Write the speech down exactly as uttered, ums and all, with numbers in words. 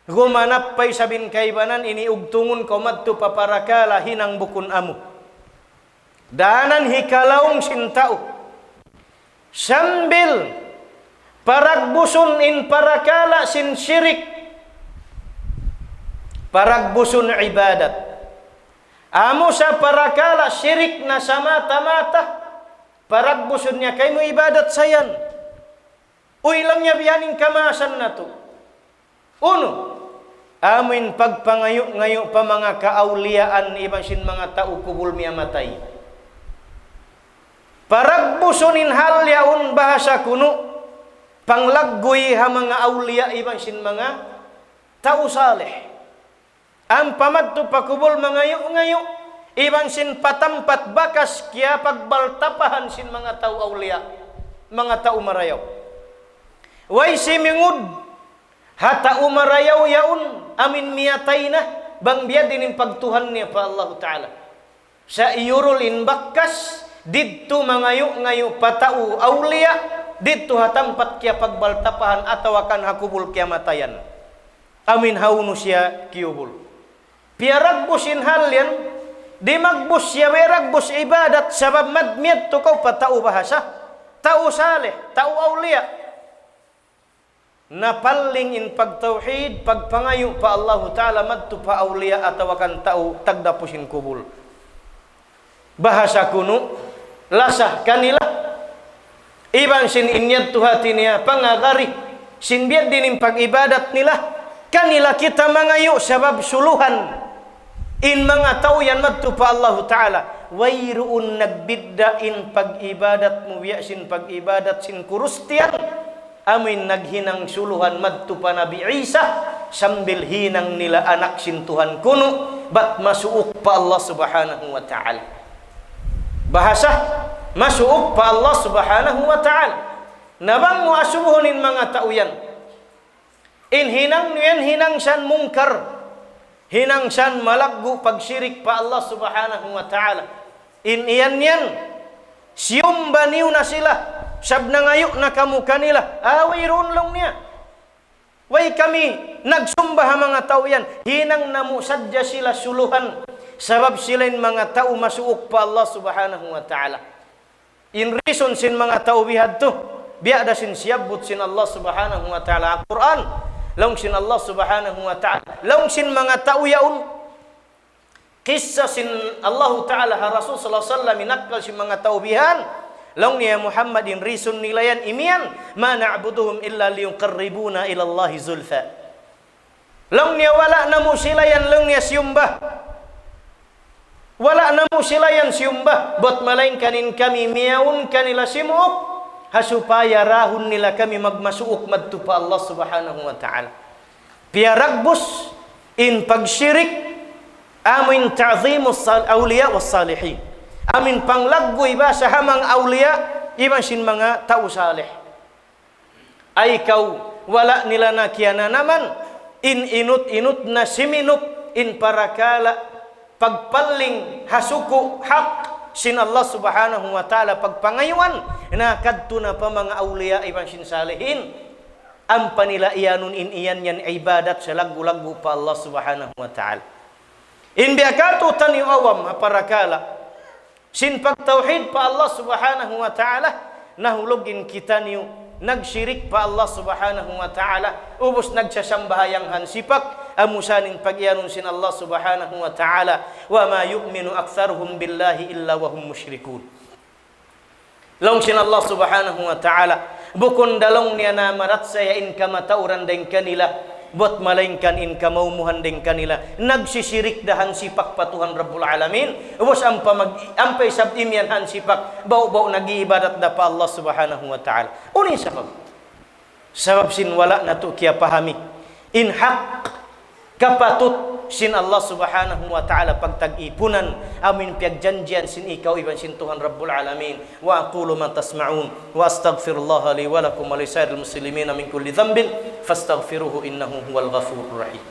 Gumanap pa isab in kaibanan, ini ugtungun kaw madtu pa parakala' hinang bukun amu. Dayn ha hikalaung sin tau. Sambil paragbusun in parakala' sin shirik. Paragbusun ibadat. Amu sa parakala' shirik na sa mata-mata. Paragbusun niya kaymu ibadat sa yan. Uy, laung niya biya' ha yan in kamaasan natu'. Unu, amu in pagpangayu'-ngayu' pa manga kaawliyaan iban sin manga tau kubul miyatay. Paragbusun in hal yaun bahasa kunu', panglagguy ha manga awliya iban sin manga tau salih. Ampa madtu pa kubul mangayu'-ngayu', iban sin pa tampat bakas kiyapagbaltapahan sin manga tau awliya, manga tau marayaw. Way simingud ha tau marayaw yaun, amu in miyatay na, bang biya' diin in pagtuhan niya pa Allahu Ta'ala. Sa' iyurul in bakas, didtu mangayu'-ngayu' pa tau awliya, didtu ha tampat kiyapagbaltapahan atawa kan ha kubul kiyamatayan. Amu in hawnu siya kiyubul. Piyaragbus in hal yan, di' magbus siya, way ragbus ibadat, sabab mad-, miyadtu kaw pa tau bahasa, tau salih, tau awliya. Napalling in pagtawhid, pagpangayu' pa Allahu Ta'ala madtu pa awliya atawa kan tau tagdapu sin kubul. Bahasa kunu', lasa kanila, iban sin in yadtu hati niya pangagari, sin biya' diin in pag-ibadat nila, kanila kita mangayu' sabab suluhan in manga tau yan madtu pa Allahu Ta'ala. Wayruun nagbidda' in pag-ibadat mu biya' sin pag-ibadat sin Kristiyan. Amu in naghinang suluhan madtu pa Nabi Isa, sambil hinang nila anak sin Tuhan kunu', bat masuuk pa Allah Subhanahu wa Ta'ala. Bahasa, masuuk pa Allah Subhanahu wa Ta'ala. Na bang mu asubuhun in manga tau yan. In hinang niyu yan hinang sin mungkar. Hinang sin malaggu' pagshirik pa Allah Subhanahu wa Ta'ala. In iyan yan, siyumba niyu na sila, sabab nangayu' na kamu kanila. Ah, wayruun laung niya. Way kami nagsumba ha manga tau yan. Hinang namu' sadja sila suluhan. Sabab sila in manga tau masuuk pa Allah Subhanahu wa Ta'ala. In reason sin manga tau bihadtu, biya' da sin siyabbut sin Allah Subhanahu wa Ta'ala ha Qur'an. Laung sin Allah Subhanahu wa Ta'ala. Laung sin manga tau yaun. Kissa sin Allahu Ta'ala ha Rasul sallallahu alayhi wasallam, in akkal sin manga tau bihan. Laung niya Muhammad in reason nila yan imiyan, ما نعبدهم إلا ليقربونا إلى الله زلفى. Laung niya wala' namu' sila yan, laung niya siyumba. Wala' namu' sila yan siyumba. Bat malaingkan in kami miyawn kanila simuuk. Ha supaya rahun nila kami magmasuuk madtu pa Allah Subhanahu wa Ta'ala. Piyaragbus in pagshirik, amu in ta'zimus sal-, awliya was salihin. Amu in panglaggu' iba sa ha manga awliya, iban sin manga tau salih. Ay kaw, wala' nila na kiyananaman, in inut-inut na siminup, in parakala', pagpalling ha suku' hak sin Allah Subhanahu wa Ta'ala pagpangayuan, na kadtu na pa manga awliya iban sin salihin, ampa nila iyanun in iyan yan ibadat salaggu'-laggu' pa Allah Subhanahu wa Ta'ala. In biya' katu' taniyu awam ha parakala' sin pagtawhid pa Allah Subhanahu wa Ta'ala, nahulug in kitaniyu nagshirik pa Allah Subhanahu wa Ta'ala, ubus nagsasambahayang hansipak, amu sa in pag-iyanun sin Allah Subhanahu wa Ta'ala, وما يؤمن أكثرهم بالله إلا وهم مشركون. Laung sin Allah Subhanahu wa Ta'ala, bukun da laung niya namarachaya in kamatauran dayn kanila, bat malaingkan in kamaumuhan dayn kanila, nagsishirik da hansipak pa Tuhan Rabbul Alamin, ubus ampa mag-, ampa isab imiyan hansipak, ba'gu-ba'gu nag-iibadat da pa Allah Subhanahu wa Ta'ala. Unu in sabab? Sabab sin wala' natu' kiyapahami in hak kapatut sin Allah Subhanahu wa Ta'ala pagtag-ipunan, amu in piyagjanjian sin ikaw iban sin Tuhan Rabbul Alamin. وأقول ما تسمعون وأستغفر الله لي ولكم ولسائر المسلمين من كل ذنب فاستغفروه إنه هو الغفور الرحيم.